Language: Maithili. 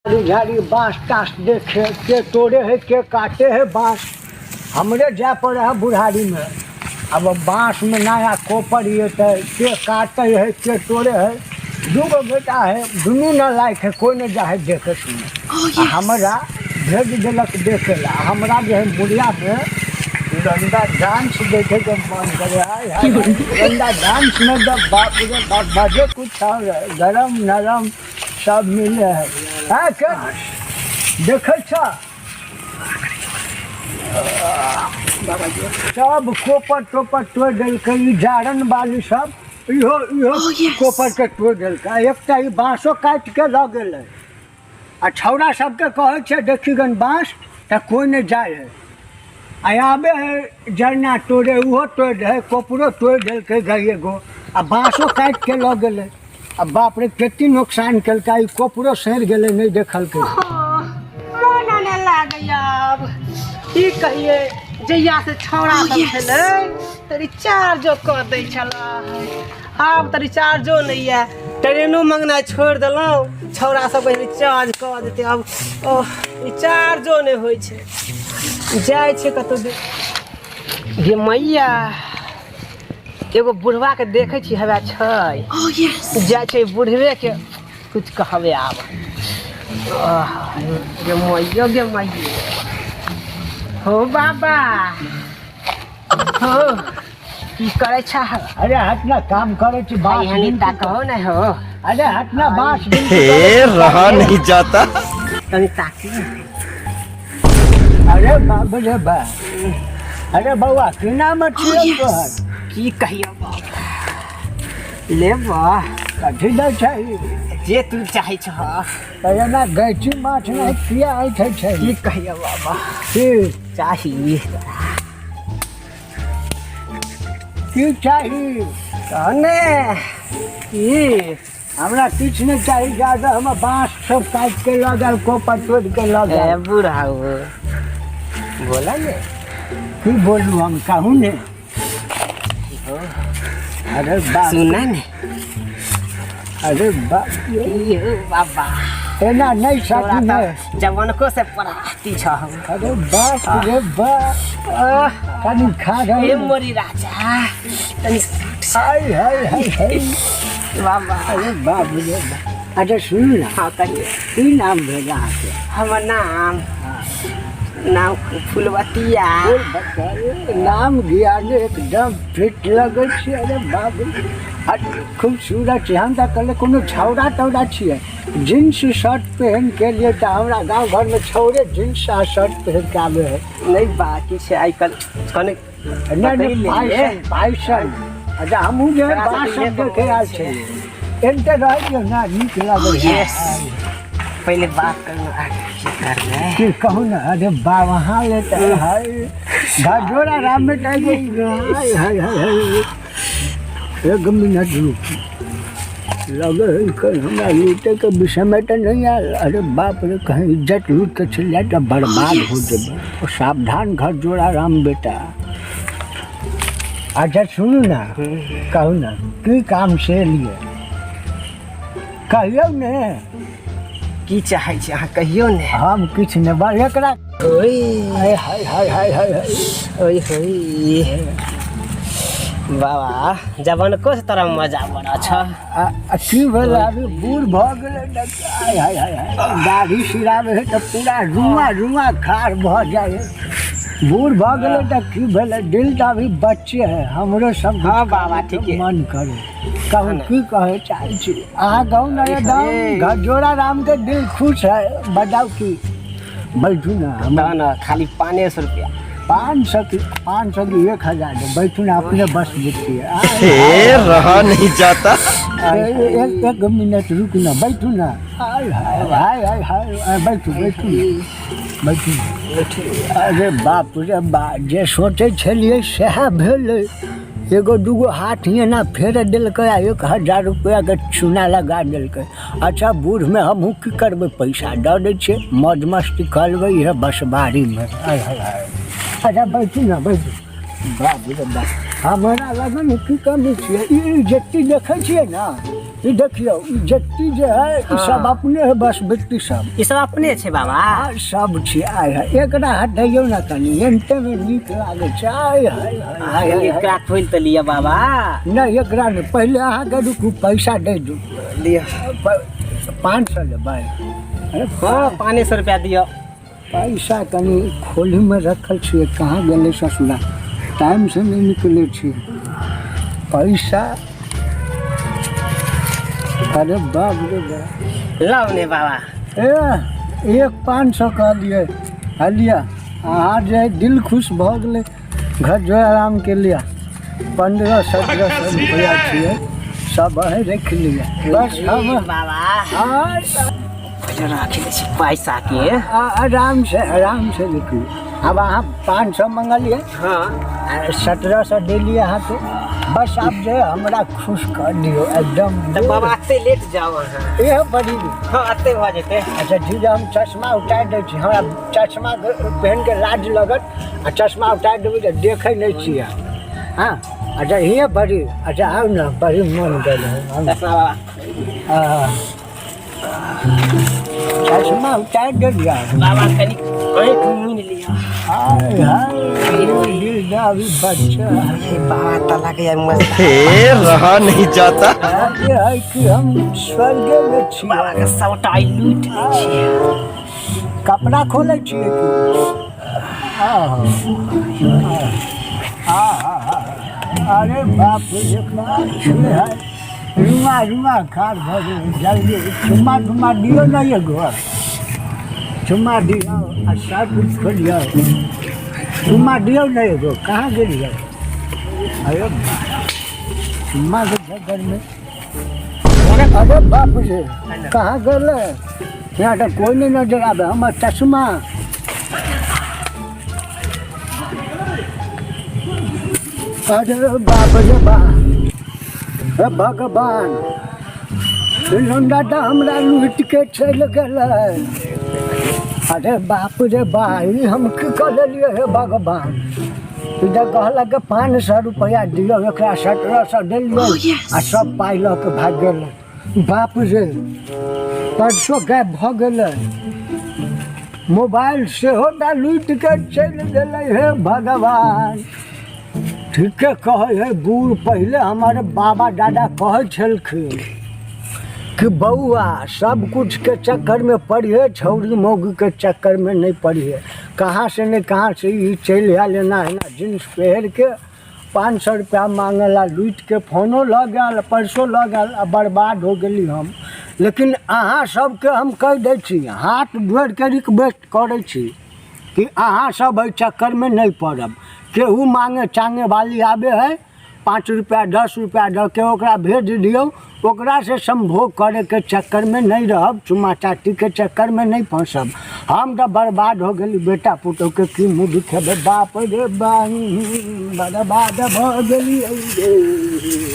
झाड़ी बाँस तास देखे के तोड़े है के काटे है बाँस हमरे जाय पड़े है बुढ़ारीमे। अब बाँसमे नया कोपर एतै के काटे है के तोड़े है। दूगो बेटा है, दुनू न लायक है, कोइ नहि जाइ है देखे सुने। आ हमरा भेज देलक देखे ला। हमरा जे है मुड़ियामे लंडा डांस देखेके मन करे। हाय हाय लंडा डांस में जब बाप रे बाप बाजे कुछ और है, गरम नरम सब मिले है। हाँ के देखै छ सब कोपर टोपर तोड़ि देलकै ई जारन बाली सब, इहो इहो कोपर के तोड़ि देलकै। एकटा ई बाँसो काटि के लऽ गेलै। आ छौड़ा सबके कहै छै देखी गन बाँस, तऽ कोइ नहि जाइ है। आ आबे है जरना तोड़े, ओहो तोड़ि दै है, कोपरो तोड़ि देलकै गई एगो, आ बाँसो काटि के लऽ गेलै। आ बाप रे कते नुकसान केलकै, ई कोपरो सड़ि गेलै, नहि देखलकै। मोन नहि लागैया आब की कहियै, जहिया से छौड़ा सब छलै तऽ रिचार्जो कऽ दै छलै, आब तऽ रिचार्जो नहि यऽ। ट्रेनो मंगनाइ छोड़ि देलहुँ, छौड़ा सब कहीं रिचार्ज कऽ देतै। आब ओह रिचार्जो नहि होइ छै, जाइ छै कतहु गे मैया। एगो बुढ़वा के देखै छी हवा छै, जाइ छै बुढ़वे के कुछ कहबे आब। आह, गे मैयो गे मैयो, हो बाबा हो, की करै छह? अरे हट ना, काम करै छी बाँस एहन बिनती ताकहो ने हो। अरे हट ना, बाँस बिनती हे करै छी। रहा नहीं जाता। तनी ताकी। अरे बाप रे बा, अरे बौआ की नाम छियौ तोहर? की कहियो बाबा, लेबह? कथी दै छै? जे तू चाहै छह। तऽ एना गैची माछ नहि किया ऐठै छै? की कहियो बाबा। की चाही? की चाही? कह ने की। हमरा किछु नहि चाही, जादा हमर बाँस सब काटि के लऽ गेल, कोपर तोड़ि के लऽ ए गेल। बूढ़ा बोला ने। की बोलू हम, कहू ने। अरे बाप। सुना ने। अरे बाप। की हो बाबा? एना नहि तोरा सकी ने। तऽ जवनको से पराती छ हम। अरे बाप रे बाप, कनि खा हे रही। मोरी राजा तनी। हाय हाय हाय हाय बाबा। अरे बाप रे बाप। अच्छा सुनू ने। हाँ कहिए। की नाम भेल अहाँके? हमर नाम नाम फुलवतिया। बोल बताइए, नाम ज्ञान एकदम फिट लगै छै। अरे बाप रे, आ खूबसूरत छै। हम तऽ कहलियै कोनो छौड़ा तौड़ा छियै, जींस शर्ट पहिन के लिए। तऽ हमरा गाँव घरमे छौड़े जींस आ शर्ट पहिन के आबै है। नहि बाकी छै आइ काल्हि कने नहि नहि बदलि लेलियै। Fashion fashion. अच्छा हमहूँ जे तोरा बाँस सबके सब देखे आयल छै। छलियै, एनते रहै दियौ ने, नीक लगै है। यस, पहिले बात करना आगे की करबै। की कहू ने। अरे बा वहाँ ले तऽ हाय घरजोड़ा राम में हाय हाय हाय हाय। एक मिनट रुक, लगे है कहीं हमरा लूटे के विषय में तऽ नहीं आयल। अरे बाप रे, कहीं इज्जत लूट के चल जाए तऽ बर्बाद हो जेबै। ओ सावधान घर जोड़ा राम बेटा। अच्छा सुनू ने, कहू ने की काम से एलियै, कहियौ ने। की चाहै छी अहाँ, कहियौ ने। हम किछु नहि, बस एकरा ओइ हाय हाय हाय हाय हाय हाय। ओइ होई बाबा, जवनको से तोरा मजा बड़ा छ। आ की भेलै, अभी बूढ़ भऽ गेलै ने। हाय हाय हाय हाय, दाढ़ी सिराबै है तऽ पूरा रुआ रुआ खार भऽ जाइ है। बूढ़ भऽ गेलै तऽ की भेलै, दिल तऽ अभी बच्चे है हमरो सब। हाँ बाबा, ठीके। मन करे कहू, की कहै चाहै छी अहाँ, कहू ने। एकदम घर जोड़ा राम के दिल खुश है, बताउ की। बैठू ने हमरा। ना खाली 500 रुपया। 500 की? 500 की 1000 दे, बैठू ने, अपने बस बुझिए। हे रहा नहीं जाता। एक एक मिनट रुक ना, बैठू ना। हाय हाय हाय हाय हाय हाय, बैठू बैठू बैठू। अरे बाप रे बा, जे सोचै छलियै सएह भेलै। एगो दूगो हाथ एना फेर देलकै आ 1000 रुपैआके चूना लगा देलकै। अच्छा बूढ़मे हमहूँ की करबै, पैसा दऽ दै छियै, मौज मस्ती कऽ लेबै इएह बसबारीमे। हाय हाय हाय। अच्छा बैठू ना, बैठू। बाप रे बाप। हमरा लगन की कमी छियै? ई जत्ती देखै छियै ने, ई देखियौ, ई जत्ती जे है ई सब अपने है, बस बिट्टी सब। ई सब अपने छै बाबा? आ सब छै। आय है, एकरा हटैयौ ने कनि, एनते मे नीक लागै छै। आय हाय हाय हाय हाय। एकरा खोलि तऽ लिअ बाबा। नहि, एकरा नहि, पहिले अहाँके रुकू, पैसा दै दू। लिअ। 500 लेबै? अरे हँ, 500 रुपया दिअ। पैसा कनि खोलीमे रखल छियै, कहाँ गेलै ससुरा? टाइमसँ नहि निकलै छै पैसा। अरे बाप रे बाप। लाउ ने बाबा। ए, एक 500 कहलियै। हलिया, अहाँ जे दिल खुश भऽ गेलै, घर जो आराम के लिअ। 1500-1700 रुपैआ छियै, सब अहीं राखि लिअ बस हम। बाबा। हाँ। पहिले राखि दै छी पैसा के। आराम से, आराम से लिखू। आब अहाँ 500 मंगलियै। हाँ। 1700 देलियै अहाँके। बस आब जे हमरा खुश कर दियौ एकदम। तऽ बाबा, एते लेट जाउ अहाँ। इहो बड़ी। हाँ, एते भऽ जेतै। अच्छा ठीक है, हम चश्मा उतारि दै छी। हमरा चश्मा पहिन के लाज लगत आ चश्मा उतारि देबै तऽ देखै नहि छियै। हँ, अच्छा, हियाँ बड़ी। अच्छा, आउ ने, बड़ी मन गेल है। चश्मा बाबा। हाँ, चश्मा उतारि देलियै। बाबा, कनि आँखि मुनि लिअ। हाय हाय, दिल अभी बच्चा अरे बाबा, तऽ लागैया मस्त। ए, रहा नहीं जाता। ये है कि हम स्वर्गे में छी। बाबा के सबटा आइ लूटि लै छियै। कपड़ा खोलै छियै की? आहा, आहा, अरे बाप रे बाप रे, रुआ रुआ खार भऽ गेलै। जल्दी चुम्मा चुम्मा दियौ ने, एगो चुम्मा दियौ आ शर्ट खोलियौ। चुम्मा दियौ ने एगो। कहाँ गेलियै? अरे चुम्मा के चक्करमे, अरे बाप रे, कहाँ गेलै? यहाँ तऽ कोइ नहि नजर आबै। हमर चश्मा! अरे बाप रे बाप, हे भगवान, लौंडा तऽ हमरा लूटि के चलि गेलै। अरे बाप रे बा, ई हम की कऽ लेलियै? हे भगवान, ई तऽ कहलक 500 रुपैआ दियौ, एकरा 1700 देलियै आ सब पाइ लऽ के भागि गेलै। बाप रे, परसो गायब भऽ गेलै, मोबाइल सेहो टा लूटि के चलि गेलै। हे भगवान, ठीके कहै है बूढ़, पहिले हमारे बाबा दादा कहै छलखिन कि बौआ, सब कुछके चक्करमे पढ़िहे, छौरी मौगीके चक्करमे नहि पढ़िहे। कहाँ से नहि कहाँ से ई चलि आयल एना एना जींस पहिरके 500 रुपैआ माँगला, लूटिके फोनो लऽ गेल, पैसो लऽ गेल आ बर्बाद हो गेली हम। लेकिन अहाँ सबके हम कहि दै छी, हाथ जोड़िके रिक्वेस्ट करै छी कि अहाँ सब एहि चक्करमे नहि पड़ब। केहू माँगे चाँगे वाली आबै है, 5 रुपैआ 10 रुपैआ दऽ के ओकरा भेज दियौ। ओकरासँ सम्भोग करैके चक्करमे नहि रहब, चुम्मा चाटीके चक्करमे नहि फँसब। हम तऽ बर्बाद हो गेली, बेटा पुतोहके की मुँह दिखेबै? बाप रे बा, बर्बाद भऽ गेली रे।